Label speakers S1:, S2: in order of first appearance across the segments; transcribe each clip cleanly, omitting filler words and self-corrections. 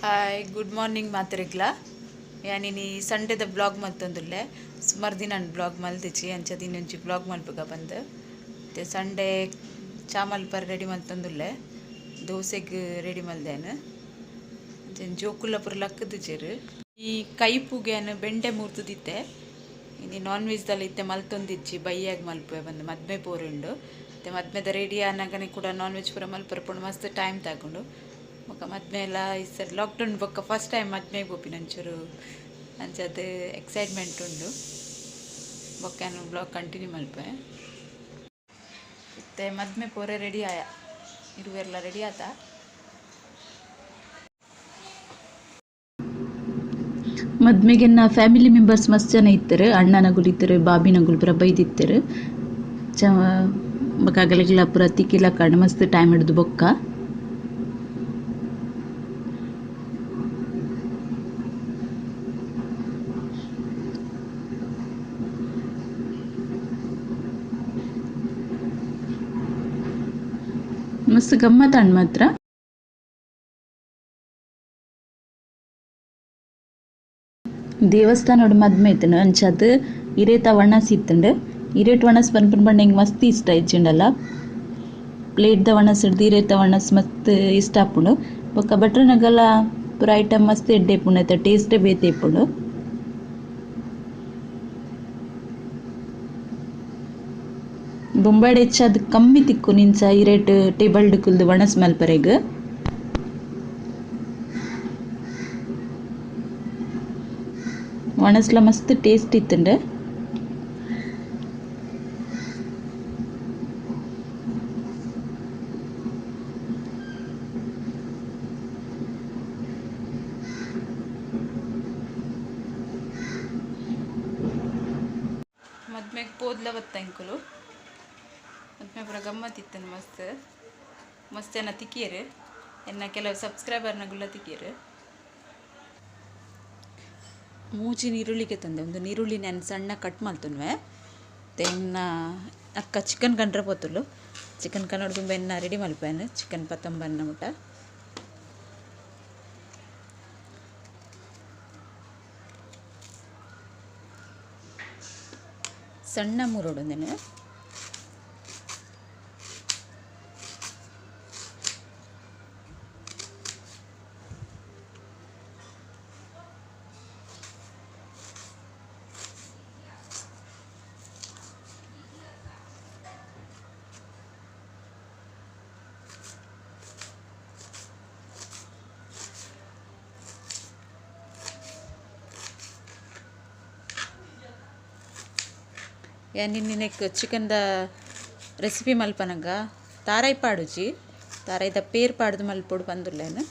S1: Hi, good morning ಮಾತೆರೆಗ್ಲ. ಯಾನಿನಿ ಸಂಡೆದ ಬ್ಲಾಗ್ ಮಲ್ತೊಂದುಲ್ಲೆ. ಸುಮಾರು ದಿನ ಬ್ಲಾಗ್ ಮಲ್ತಿಜಿ, ಅಂಚ ದಿನ ಒಂಜಿ ಬ್ಲಾಗ್ ಮಲ್ಪುಗ ಬಂದು. ಮತ್ತೆ ಸಂಡೆ ಚಾ ಮಲ್ಪರೆ ರೆಡಿ ಮಲ್ತೊಂದುಲ್ಲೆ. ದೋಸೆಗ್ ರೆಡಿ ಮಲ್ದೇನು. ಅಂಚ ಜೋಕುಲ ಪೂರ ಲಕ್ಕುದಿಜೆರ್. ಈ ಕೈಪುಗ್ಯಾನ್ ಬೆಂಡೆ ಮೂರ್ತುದಿತ್ತೆ. ಇನಿ ನಾನ್ ವೆಜ್ ದಲ್ಲ ಇತ್ತೆ ಮಲ್ತೊಂದಿಜ್ಜಿ, ಬಯ್ಯಾಗ್ ಮಲ್ಪುವೆ ಬಂದು. ಮದ್ಮೆ ಪೋರುಂಡು. ಮತ್ತೆ ಮದ್ಮೆದ ರೆಡಿ ಆನಗನೆ ಕೂಡ ನಾನ್ ವೆಜ್ ಪೂರ ಮಲ್ಪರೆ ಪೋಂಡು ಮಸ್ತ್ ಟೈಮ್ ತಗೊಂಡು. ಬೊಕ್ಕ ಮದ್ಮೆ ಎಲ್ಲ ಈ ಸರಿ ಲಾಕ್ಡೌನ್ ಬೊಕ್ಕ ಫಸ್ಟ್ ಟೈಮ್ ಮದ್ಮೆಗೆ ಪೋಪಿನ ಒಂಚೂರು ಅಂಚದ ಎಕ್ಸೈಟ್ಮೆಂಟ್ ಉಂಡು. ಬೊಕ್ಕ ಯಾನ್ ಬ್ಲಾಗ್ ಕಂಟಿನ್ಯೂ ಮಲ್ಪೆ. ಇತ್ತೆ ಮದ್ಮೆ ಪೋರೆ ರೆಡಿ ಆಯ, ಇರುವೆರ್ಲ ರೆಡಿ ಆತ.
S2: ಮದ್ಮೆಗೆನ್ನ ಫ್ಯಾಮಿಲಿ ಮೆಂಬರ್ಸ್ ಮಸ್ತ್ ಜನ ಇತ್ತೆರ್, ಅಣ್ಣನಗುಲು ಇತ್ತೆರ್, ಬಾಬಿನಗುಲು ಪೂರ ಬೈದಿತ್ತೆರ್. ಚ ಬೊಕ್ಕ ಅಗಲೆಗ್ಲ ಪೂರ ತಿಕಿಲ ಕಂಡು ಮಸ್ತ್ ಟೈಮ್ ಹಿಡ್ದು ಬೊಕ್ಕ. ಮಸ್ತ್ ಗಮ್ಮತ್ ಮಾತ್ರ. ದೇವಸ್ಥಾನಡ್ ಮದ್ಮೆ ಇತ್ತುಂಡು, ಅಂಚಾದ್ ಇರೇತ ವಣಸ್ ಇತ್ತುಂಡು. ಇರೇಟ್ ವಣಸ್ ಪನ್ಪುನ ಪಂಡ ಎಂಕ್ ಮಸ್ತ್ ಇಷ್ಟ ಇಜ್ಜಿಂಡಲ. ಪ್ಲೇಟ್ ದ ವಣಸ್ ಹಿಡ್ದು ಇರೇತ ವಣಸ್ ಮಸ್ತ್ ಇಷ್ಟ ಆಪುಂಡು. ಬೊಕ್ಕ ಭಟ್ರನಗಲ ಪೂರ ಐಟಮ್ ಮಸ್ತ್ ಎಡ್ಡೆ ಇಪ್ಪುಂಡು, ಐತ ಟೇಸ್ಟ್ ಬೇತೆ ಇಪ್ಪುಂಡು. ಬೊಂಬಾಡ್ ಹೆಚ್ಚಾದ್ ಕಮ್ಮಿ ತಿಕ್ಕು ಇಂಚ ಇರೇಟ್ ಟೇಬಲ್ ಡ್ ಕುಲ್ದು ವಣಸ್ ಮಲ್ಪರೆಗ್. ವಣಸ್ಲ ಮಸ್ತ್ ಟೇಸ್ಟ್ ಇತ್ತುಂಡು.
S1: ಮದ್ಮೆಗ್ ಪೋದ್ಲ ಬತ್ತ ಎಂಕುಲು. ಮದ್ಮೆ ಪೂರ ಗಮ್ಮತ್ ಇತ್ತುಂಡು ಮಸ್ತ್. ಮಸ್ತ್ ಜನ ತಿಕ್ಕಿಯೆರ್, ಎನ್ನ ಕೆಲವು ಸಬ್ಸ್ಕ್ರೈಬರ್ನಗುಲ ತಿಕ್ಕಿಯೆರ್. ಮೂಜಿ ನೀರುಳ್ಳಿಗೆ ತಂದೆ, ಒಂದು ನೀರುಳ್ಳಿ ನಾನು ಸಣ್ಣ ಕಟ್ ಮಲ್ತುನ್ವೆ. ಎನ್ನ ಅಕ್ಕ ಚಿಕನ್ ಕಂಡ್ರೆ ಪೋತುಲು. ಚಿಕನ್ ಕನ್ನಡ ತುಂಬ ಎನ್ನ ರೆಡಿ ಮಲ್ಪೇನು ಚಿಕನ್ ಪತ್ತಂಬನ್ನ ಮುಟ್ಟ. ಸಣ್ಣ ಮುರುಡು నేను. ನಿನ್ನೆಕ್ ಚಿಕನ್ದ ರೆಸಿಪಿ ಮಲ್ಪನಗ ತಾರಾಯಿ ಪಾಡುಜಿ, ತಾರಾಯ್ದ ಪೇರ್ ಪಾಡ್ದು ಮಲ್ಪೊಡು ಬಂದುಲ್ಲೇನು.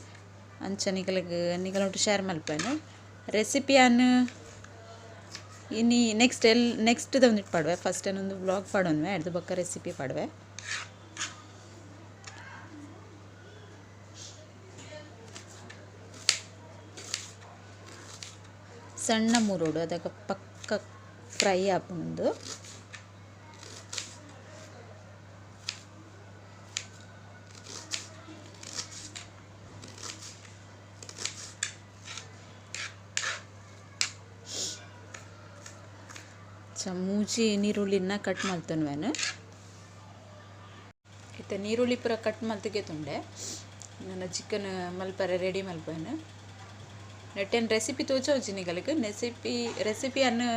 S1: ಅಂಚ ನಿಗಲಿಗ್ ನಿಗಲೊಟ್ಟು ಶೇರ್ ಮಲ್ಪೇನು ರೆಸಿಪಿಯನ್ನು. ಇನಿ ನೆಕ್ಸ್ಟ್ ಎಲ್ ನೆಕ್ಸ್ಟ್ ಒಂದಿಟ್ಟು ಪಾಡುವೆ. ಫಸ್ಟ್ ಏನೊಂದು ಬ್ಲಾಗ್ ಪಾಡೋನ್ವೆ, ಅಡ್ದು ಬೊಕ್ಕ ರೆಸಿಪಿ ಪಾಡುವೆ. ಸಣ್ಣ ಮುರುಡು ಅದಕ್ಕೆ ಪಕ್ಕ ಫ್ರೈ ಆಪುಂಡು. ಮೂಜಿ ನೀರುಳ್ಳಿನ ಕಟ್ ಮಲ್ತೊನ್ವೆನು. ಇತ್ತೆ ನೀರುಳ್ಳಿ ಪೂರ ಕಟ್ ಮಲ್ತಿಗೆ ತುಂಡೆ. ನನ್ನ ಚಿಕನ್ ಮಲ್ಪರೆ ರೆಡಿ ಮಲ್ಪೇನು. ನೆಟ್ಟೆನ್ ರೆಸಿಪಿ ತೋಜಾವುಜಿ ನಿಗಲಿಗ್. ರೆಸಿಪಿಯನ್ನು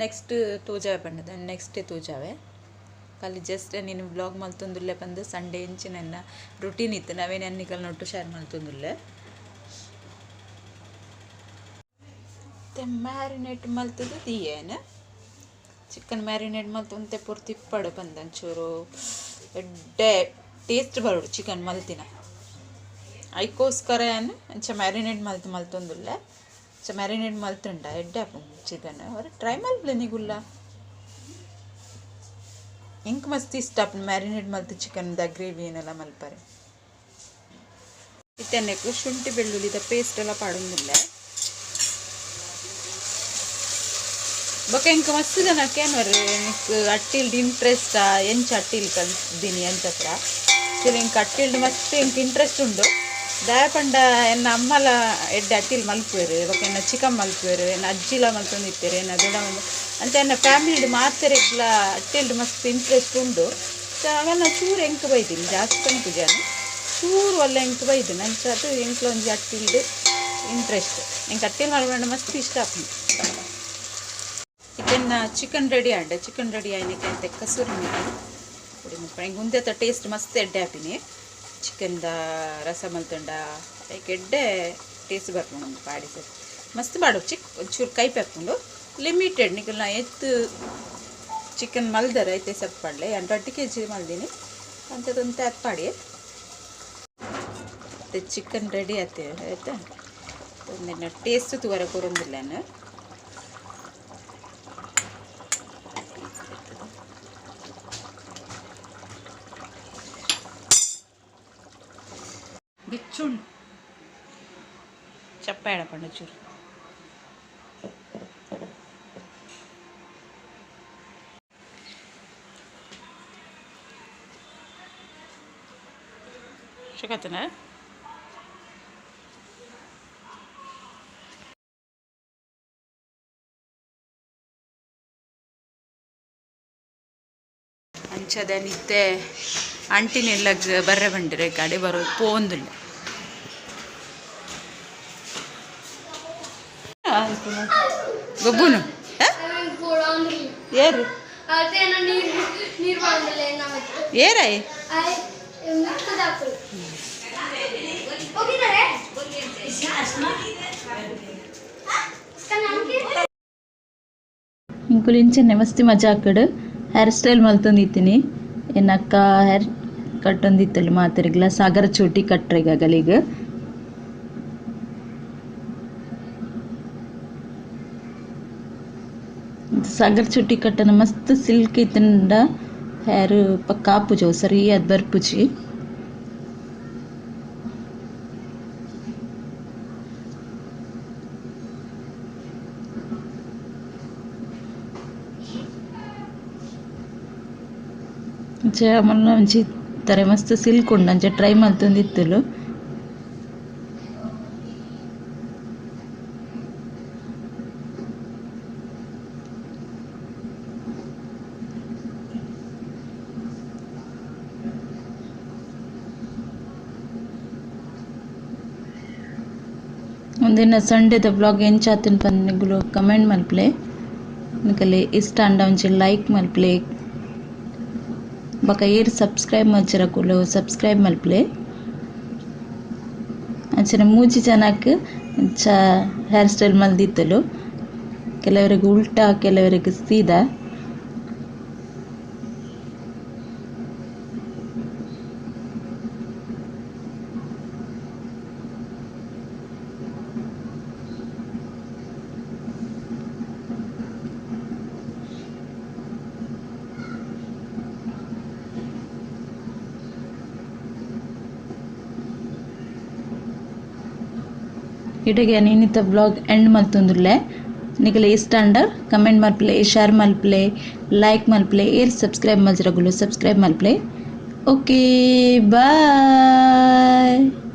S1: ನೆಕ್ಸ್ಟ್ ತೋಜಾವೆ ಪಂಡದ, ನೆಕ್ಸ್ಟ್ ತೋಜಾವೆ. ಖಾಲಿ ಜಸ್ಟ್ ನೀನು ಬ್ಲಾಗ್ ಮಲ್ತೊಂದುಲ್ಲೆ ಪಂದು ಸಂಡೇ ಇಂಚಿನ ರುಟೀನ್ ಇತ್ತು ನಾವೇನು ನಿಗಲ್ ನೊಟ್ಟು ಶೇರ್ ಮಲ್ತೊಂದುಲ್ಲೆ. ಮತ್ತೆ ಮ್ಯಾರಿನೇಟ್ ಮಲ್ತದು ದಿಯೇನು. ಚಿಕನ್ ಮ್ಯಾರಿನೇಟ್ ಮಲ್ತೊಂತೆ ಪೂರ್ತಿ ಇಪ್ಪಡು ಪಂದ್ ಒಂಚೂರು ಎಡ್ಡೆ ಟೇಸ್ಟ್ ಬರೋಡು ಚಿಕನ್ ಮಲ್ತಿನ. ಐಕೋಸ್ಕರ ಏನು ಅಂಚ ಮ್ಯಾರಿನೇಟ್ ಮಲ್ತು ಮಲ್ತೊಂದುಲ್ಲೆ. ಅಂಚ ಮ್ಯಾರಿನೇಟ್ ಮಲ್ತುಂಡ ಎಡ್ಡೆ ಆಪುಂಡು ಚಿಕನ್. ಅವ್ರು ಟ್ರೈ ಮಲ್ಪಲೆ ನಿಗುಲ್ಲ. ಎಂಕ್ ಮಸ್ತ್ ಇಷ್ಟ ಆಪುಂಡು ಮ್ಯಾರಿನೇಟ್ ಮಲ್ತು ಚಿಕನ್ದ ಗ್ರೇವಿ ಏನೆಲ್ಲ ಮಲ್ಪರೆ. ಇತ್ತೆನೆಕ್ ಶುಂಠಿ ಬೆಳ್ಳುಳ್ಳಿದ ಪೇಸ್ಟ್ ಎಲ್ಲ ಪಾಡೊಂದುಲ್ಲೆ. ಬೊಕ್ಕ ಎಂಕ್ ಮಸ್ತ್ ಜನ ಕೇನ್ವರ್ ನಿಕ್ ಅಟ್ಟಿಲ್ಡ್ ಇಂಟ್ರೆಸ್ಟ್ ಎಂಚ ಅಟ್ಟಿಲ್ ಕಲ್ತಿನಿ ಅಂಚ ಪೂರ. ಆಕ್ಚುಲಿ ಎಂಕ್ ಅಟ್ಟಿಲ್ಡ್ ಮಸ್ತ್ ಎಂಕ್ ಇಂಟ್ರೆಸ್ಟ್ ಉಂಡು. ದಾಯಪಂಡ ಎನ್ನ ಅಮ್ಮಲ ಎಡ್ಡೆ ಅಟ್ಟಿಲ್ ಮಲ್ಪುವೆರು ಬೊಕ ಎನ್ನ ಚಿಕನ್ ಮಲ್ಪುವೆರು ಎನ್ನ ಅಜ್ಜಿಲ ಮಲ್ತೊಂದಿತ್ತೆರ್ ಎನ್ನ ದೊಡ್ಡ ಅಂಚ ಎನ್ನ ಫ್ಯಾಮಿಲಿಡ್ ಮಾತೆರೆಗ್ಲ ಅಟ್ಟಿಲ್ಡ್ ಮಸ್ತ್ ಇಂಟ್ರೆಸ್ಟ್ ಉಂಡು. ಅವೆಲ್ಲ ಚೂರು ಎಂಕ್ ಬೈದಿನಿ ಜಾಸ್ತಿ ಪನ್ಪುಜಿ ಚೂರು ಅಲ್ಲ ಎಂಕ್ ಬೈದಿನಿ ಅಂಚಾದ್ ಎಂಕ್ಲ ಒಂಜಿ ಅಟ್ಟಿಲ್ಡ್ ಇಂಟ್ರೆಸ್ಟ್. ಎಂಕ್ ಅಟ್ಟಿಲ್ ಮಲ್ಪುಂಡ ಮಸ್ತ್ ಇಷ್ಟ ಆಪುಂಡು. ಇತ್ತೆನ್ನ ಚಿಕನ್ ರೆಡಿ ಆಂಡ್. ಚಿಕನ್ ರೆಡಿ ಆಯ್ನಕ್ಕೆ ಅಂತೆ ಕಸೂರಿ ಮೇಥಿ ಪೊಡಿ ಮಲ್ಪುನ. ಎಂಕ್ ಉಂದೆತ ಟೇಸ್ಟ್ ಮಸ್ತ್ ಎಡ್ಡೆ ಆಪಿನಿ. ಚಿಕನ್ದ ರಸ ಮಲ್ತುಂಡ ಐಕ್ ಎಡ್ಡೆ ಟೇಸ್ಟ್ ಬರ್ಪುಂಡು. ಉಂದು ಪಾಡಿ ಸರ್ ಮಸ್ತ್ ಪಾಡು ಚಿಕ್ ಒಂಚೂರು ಕೈಪೆ ಆಪುಂಡು. ಲಿಮಿಟೆಡ್ ನಿಕಲ್ನ ಎತ್ತು ಚಿಕನ್ ಮಲ್ದರೆ ಐತೆ ಸಪ್ ಪಾಡ್ಲೆ. ಯಾನ್ 2 ಕೆಜಿ ಮಲ್ದಿನಿ ಅಂಚದೊಂತೆ ಅತ್ ಪಾಡಿ. ಮತ್ತೆ ಚಿಕನ್ ರೆಡಿ ಆಯ್ತು ಆಯ್ತಾ. ಒಂದಿನ ಟೇಸ್ಟ್ ತೂವರೆ ಕೊರೊಂದಿಲ್ಲ ಯಾನ್. ಬಿಚ್ಚುಂಡು ಚಪ್ಪಾಯಡ ಪಂಡ ಚೂರು. ಶಕತನ ಅಂಚದ ನಿತ್ತೆ ಆಂಟಿನೆಲ್ಲ ಬರ್ರೆ ಬಂಡಿರೆ ಗಾಡಿ ಬರೋ ಪೋಂದುಲ್ಲ. ಗೊಬ್ಬುನು ಏರು ಏರಾಯ್
S2: ಇಂಕುಲು ಇಂಚನೆ ಮಸ್ತ್ ಮಜಾ ಆಕಡ್ ಹೇರ್ ಸ್ಟೈಲ್ ಮಲ್ತೊಂದಿತ್ತೀನಿ. ಎನ್ನ ಅಕ್ಕ ಹೇರ್ ಕಟ್ಟೊಂದಿತ್ತಲು ಮಾತೆರೆಗ್ಲ ಸಾಗರ ಚೋಟಿ ಕಟ್ರೆಗ ಅಗಲಿಗ್. ಸಾಗರ ಚೋಟಿ ಕಟ್ಟನ ಮಸ್ತ್ ಸಿಲ್ಕ್ ಇತ್ತಂಡ ಹೇರ್ ಪಕ್ಕ ಆಪುಜಿ ಸರಿ ಅದ್ ಬರ್ಪುಜಿ. ಅಂಚ ಮುಲ್ಲ ಒಂಜಿ ತರೆ ಮಸ್ತ್ ಸಿಲ್ಕ್ ಉಂಡು ಅಂಚ ಟ್ರೈ ಮಲ್ತೊಂದಿತ್ತುಲು. ಒಂದಿನ ಸಂಡೇದ ವ್ಲಾಗ್ ಎಂಚ ಆತುಂಡು ಪಂದ್ ನಿಗುಲು ಕಮೆಂಟ್ ಮಲ್ಪುಲೆ. ನಿಕಲೆ ಇಷ್ಟ ಆಂಡ ಒಂಜಿ ಲೈಕ್ ಮಲ್ಪುಲೆ. ಬೊಕ ಏರ್ ಸಬ್ಸ್ಕ್ರೈಬ್ ಮಲ್ಚರಕುಲು ಸಬ್ಸ್ಕ್ರೈಬ್ ಮಲ್ಪುಲೆ. ಅಂಚನೆ ಮೂಜಿ ಜನಕ್ ಇಂಚ ಹೇರ್ ಸ್ಟೈಲ್ ಮಲ್ದಿತ್ತಲು. ಕೆಲವರಿಗೆ ಉಲ್ಟಾ ಕೆಲವರಿಗೆ ಸೀದಾ. ಇಡೆಗೆ ಇನ್ನಿತ ವ್ಲಾಗ್ ಎಂಡ್ ಮಲ್ತೊಂದುಲ್ಲೆ. ನಿಕಲೆ ಇಷ್ಟ ಆಂಡ ಕಮೆಂಟ್ ಮಲ್ಪುಲೆ, ಶೇರ್ ಮಲ್ಪುಲೆ, ಲೈಕ್ ಮಲ್ಪುಲೆ, ಏರ್ ಸಬ್ಸ್ಕ್ರೈಬ್ ಮಲ್ತಿರಗುಲು ಸಬ್ಸ್ಕ್ರೈಬ್ ಮಲ್ಪುಲೆ. Okay bye.